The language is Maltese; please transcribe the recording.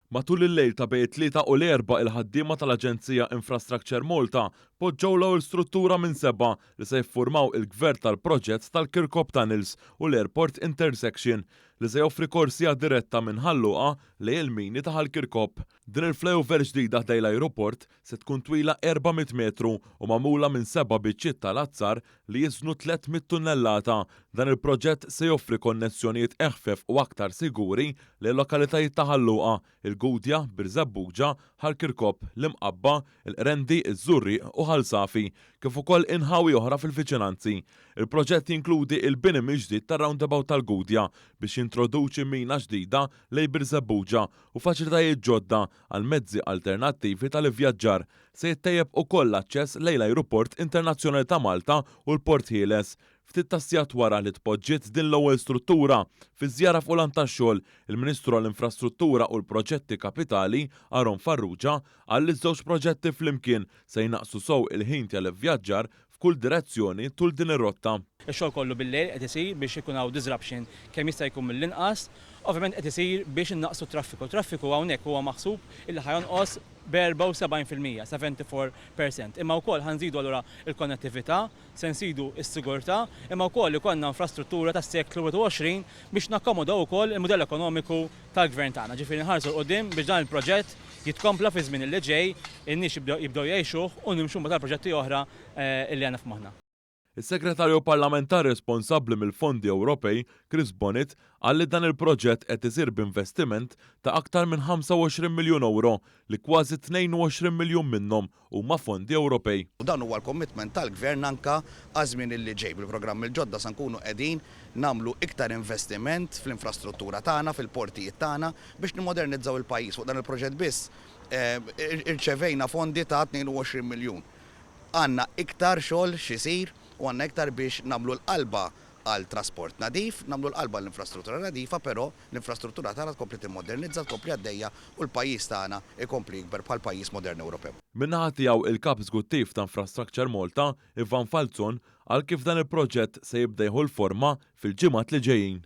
Matul il-lejl ta' bejn it-Tlieta u l-Erbgħa il-ħaddiema tal-Aġenzija Infrastructure Malta poġġew l-ewwel struttura minn sebgħa li se jiffurmaw il-gvert tal-proġett tal-Kirkop Tunnels u l-Airport Intersection li se joffri korsija diretta minn Ħal Luqa lejn il-mini ta' Ħal Kirkop. Din il-flyover ġdida ħdejn l-ajruport se tkun twila 400 metru u magħmula minn seba' biċċiet tal-azzar li jiżnu 300 tunnellata. Dan il-proġett se joffri konnessjonijiet eħfef u aktar siguri lejn lokalitajiet ta' Ħal Luqa, il-Gudja, Birżebbuġa, Ħal Kirkop, l-Imqabba, il-Qrendi, iż-Żurrieq u Ħal Safi, kif ukoll inħawi oħra fil-viċinanzi. Il-proġett jinkludi l-bini mill-ġdid tar-roundabout tal-Gudja biex jintroduċi mina ġdida lejn Birżebbuġa u faċilitajiet ġodda għal mezzi alternattivi tal-ivvjaġġar. Se jittejjeb ukoll l-aċċess lejn l-Ajruport Internazzjonali ta' Malta u l-Port Ħieles. Ftit tas-sigħat wara li tpoġġiet din l-ewwel struttura, fi żjara fuq lant tax-xogħol, il-Ministru għall-Infrastruttura u l-Proġetti Kapitali, Aaron Farrugia, qal li ż-żewġ proġetti flimkien se jnaqqsu sew il-ħin tal-ivvjaġġar f'kull direzzjoni tul din ir-rotta. Ix-xogħol kollu bil-lejl qed isir biex ikun hawn disruption kemm jista' jkun mill-inqas. Ovvjament qed isir biex innaqqsu t-traffiku. Traffiku hawnhekk huwa maħsub illi ħa jonqos b'74%, 74%. Imma wkoll ħa nżidu allura l-konnettività, se nżidu s-sigurtà, imma wkoll ikollna infrastruttura tas-seklu 21 biex nakkomodaw ukoll il-mudell ekonomiku tal-Gvern tagħna. Ġifieri nħarsu 'l quddiem biex dan il-proġett jitkompla fiż-żmien illi ġej, in-nies jibdew jgħixuh u nimxu mbagħad għal proġetti oħra illi għandna f'moħħna. Is-Segretarju Parlamentari responsabbli mill-Fondi Ewropej, Chris Bonett, qal li dan il-proġett qed isir b'investiment ta' aktar minn 25 miljun ewro, li kważi 22 miljun minnhom huma fondi Ewropej. U dan huwa l-commitment tal-Gvern anke għaż-żmien illi ġej. Bil-programmi l-ġodda se nkunu qegħdin nagħmlu iktar investiment fl-infrastruttura tagħna, fil-portijiet tagħna biex nimmodernizzaw il-pajjiż. Fuq dan il-proġett biss irċevejna fondi ta' 22 miljun. Għandna iktar xogħol x'isir u għandna iktar biex nagħmlu l-qalba għal trasport nadif, nagħmlu l-qalba għall-infrastruttura nadifa, però l-infrastruttura tagħna tkompli timmodernizza, tkompli għaddejja u l-pajjiż tagħna jkompli jikber bħal pajjiż modern Ewropew. Min-naħa tiegħu il-Kap Eżguttiv ta' Infrastructure Malta, Ivan Falzon, qal kif dan il-proġett se jibda jieħu l-forma fil-ġimgħat li ġejjin.